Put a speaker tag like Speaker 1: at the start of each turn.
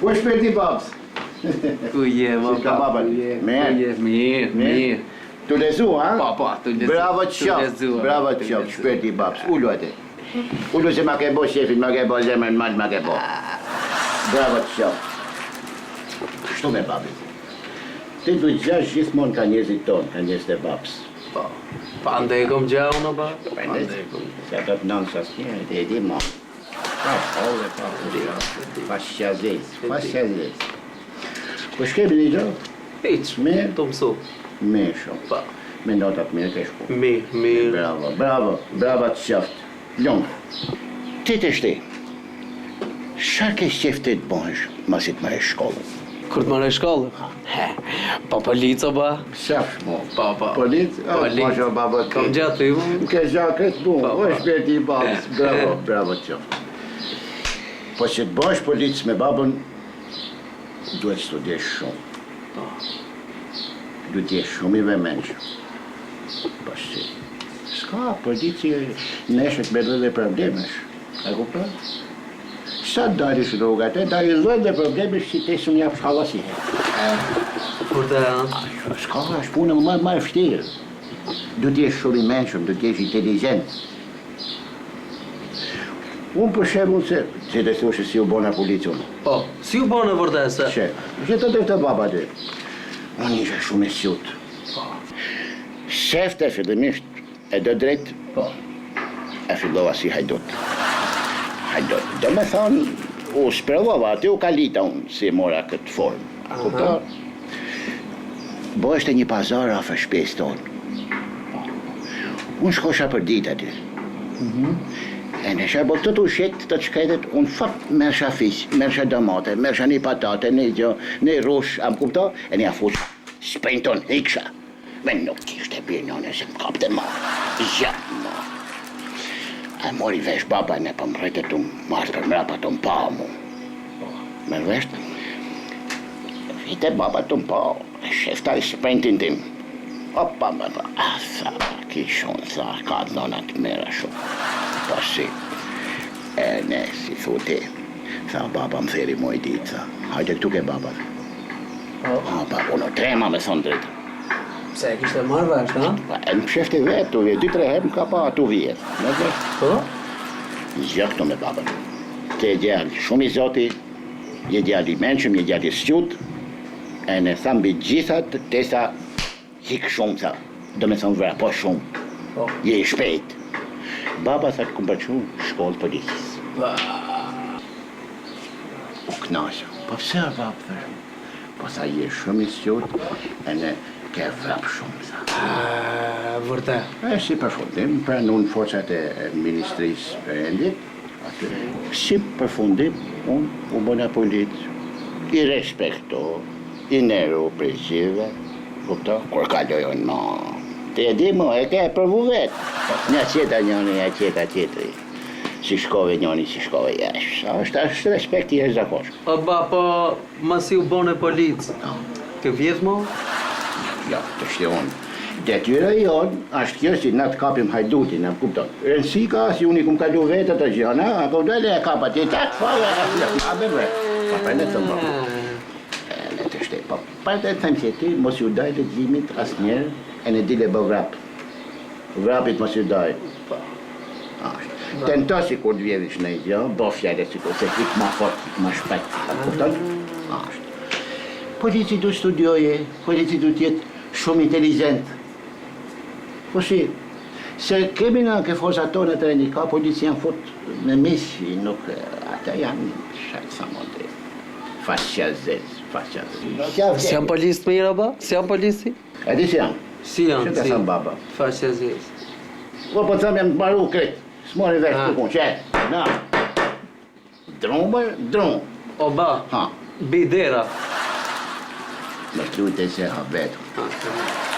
Speaker 1: Ku është shpirti i babës?
Speaker 2: Ku je, mo
Speaker 1: Si ka baba?
Speaker 2: Ku je?
Speaker 1: Mirë.
Speaker 2: Ku je? Mirë, mirë.
Speaker 1: Tu lexu, ha?
Speaker 2: Po, po, tu lexu.
Speaker 1: Bravo të
Speaker 2: Tu
Speaker 1: qoftë.
Speaker 2: lexu,
Speaker 1: Bravo
Speaker 2: tu
Speaker 1: të qoftë,
Speaker 2: lexu.
Speaker 1: shpirti i babës. Ulu aty. Ulu se ma ke bo qefin, ma ke bo zemrën mal, ma ke bo. Bravo të qoftë. Kështu me babin. Ti duhet gjash gjithmonë ka njerëzit tonë, ka njerëzit e babës.
Speaker 2: Po. Pa ndej kom gja unë, o ba. Pa ndej kom.
Speaker 1: Se ato të nënës asnjëherë, ti e di mo. Pa shkollë, pa faqezezë, faqezezë. Po s'kemi një gjë?
Speaker 2: Hiç,
Speaker 1: Mirë?
Speaker 2: Tu mësu.
Speaker 1: Mirë shumë.
Speaker 2: Po.
Speaker 1: Me notat mirë ke shku.
Speaker 2: Mirë, mirë.
Speaker 1: Bravo, bravo, bravo të qoftë. Lum. Ti të shti. Ça ke qef ti të bëhesh, masi të marrësh shkollën?
Speaker 2: Kur të marrë shkollën? He, po polic o ba.
Speaker 1: Qafsh mo.
Speaker 2: Po, po.
Speaker 1: Polic? O,
Speaker 2: Polic.
Speaker 1: po, jo, baba ti.
Speaker 2: Kom gjatë ty, mo.
Speaker 1: Ke gja këtë punë,
Speaker 2: Po,
Speaker 1: o
Speaker 2: po.
Speaker 1: shpirti i babës. Bravo, bravo të qoftë. Po që të bëhesh polic me babën, duhet studiosh shumë.
Speaker 2: Po.
Speaker 1: Duhet të jesh shumë i vëmendshëm. Po si? S'ka, polici neshet me lloj problemesh. E kupton? Sa dalësh rruga atë, dalë lloj problemesh si te s'më jap shkalla si herë.
Speaker 2: Kur të ha?
Speaker 1: S'ka, është punë më më e vështirë. Duhet të jesh shumë i mençur, duhet të jesh inteligjent. Unë për shembull se si të thuash si u bona polic unë.
Speaker 2: Po, si u bone vërtet se?
Speaker 1: Që, që të të baba aty. Unë isha shumë i zgjut.
Speaker 2: Po.
Speaker 1: Shefte fillimisht e do drejt,
Speaker 2: Po.
Speaker 1: e fillova si hajdut. Hajdut. Do me thonë, u sprovova, aty u kalita unë, si e mora këtë formë. A kupton? Bëheshte një pazar afër shtëpisë tonë. Unë shkosha për ditë aty. E nesha bo të të shet, të të shkretet, unë fap merrsha fiq, merrsha domate, merrsha një patate, një gjë, një rrush, a më kupto? E një afusha, sprinton, iksha. Me nuk kishte birë none se më kapte ma. Ja, ma. E mori vesh baba ne po më rritë tu marrë për mrapa tu më pa mu. Merr vesh? Vite baba tu më pa, e shefta i sprintin tim. Opa, më tha, a, tha, ki shumë, tha, ka dhona të mira shumë. Po si, e ne, si thu ti, tha, baba më theri moj ditë, tha, hajde këtu ke baba.
Speaker 2: Po.
Speaker 1: Ha, pa, unë u trema me thonë drejtë.
Speaker 2: Pse e kishte marrë vesh, ha?
Speaker 1: Pa, e më shefte vetë, tu vje, dy, tre herë më ka pa, tu vje. Më vesh?
Speaker 2: Po?
Speaker 1: Zgjë këtu me babën. Ti je djalë shumë i zoti, je djalë i mençëm, je djalë i zgjut, e ne tha mbi gjitha të tesa hik shumë tha, do me thonë vrapo shumë,
Speaker 2: Po.
Speaker 1: je i shpejt. Baba tha të kum çu shkollë policisë.
Speaker 2: Pa.
Speaker 1: U knaqa. Po pse o babë, thash. Po tha je shumë i zgjut, e ne ke vrap shumë, tha.
Speaker 2: E, vërtet.
Speaker 1: E si përfundim, pranun forcat e Ministrisë e Rendit, aty. Si përfundim, unë u bëna polic, i respektu, i neru prej gjithëve, kupto, kur kaloj unë ma, ti e di mo, e ke provu vetë. Një qeta njëri, një qeta tjetri, si shkove njëri, si shkove jashtë. Është, është respekt i jashtëzakonshëm.
Speaker 2: O ba, po, masi u bone polic.
Speaker 1: No.
Speaker 2: Ke vjedh mo?
Speaker 1: Jo, të shti unë. Detyra jonë është kjo si na të kapim hajdutin, a më kupton? Rëndësi ka si unë i kum kalu vetë ato gjëna, a kupton, e kap atje tak, fare, a be bre. Po pra ne të më. E ne të shti, po pa të them që ti mos ju daj leximit asnjëherë, e ne dile bë vrap. Vrapit mos ju daj.
Speaker 2: Po.
Speaker 1: Ashtë. Tento si kur të vjedhish në gjë, bë fjalë sikur se ik ma fort, ik ma shpejt, a kupton? Ashtë. Polici duhet studioje, polici duhet jetë shumë inteligjent. Po si, se kemi në ke forcat tona të rendit, ka polici janë fut me miq, nuk, ata janë, shatë sa monde, faqezez, faqezez.
Speaker 2: Si janë policë të mirë, o ba? Si janë polici?
Speaker 1: E di si janë?
Speaker 2: Si janë,
Speaker 1: Që ka
Speaker 2: si?
Speaker 1: thënë baba?
Speaker 2: Faqezez.
Speaker 1: Po po them jam të maru krejt, s'mori vesh
Speaker 2: Ah.
Speaker 1: këtu punë, që? Na. Dru, më, dru.
Speaker 2: O ba,
Speaker 1: Ha.
Speaker 2: bi dera.
Speaker 1: Më lujtë se ha vetë.
Speaker 2: Ha.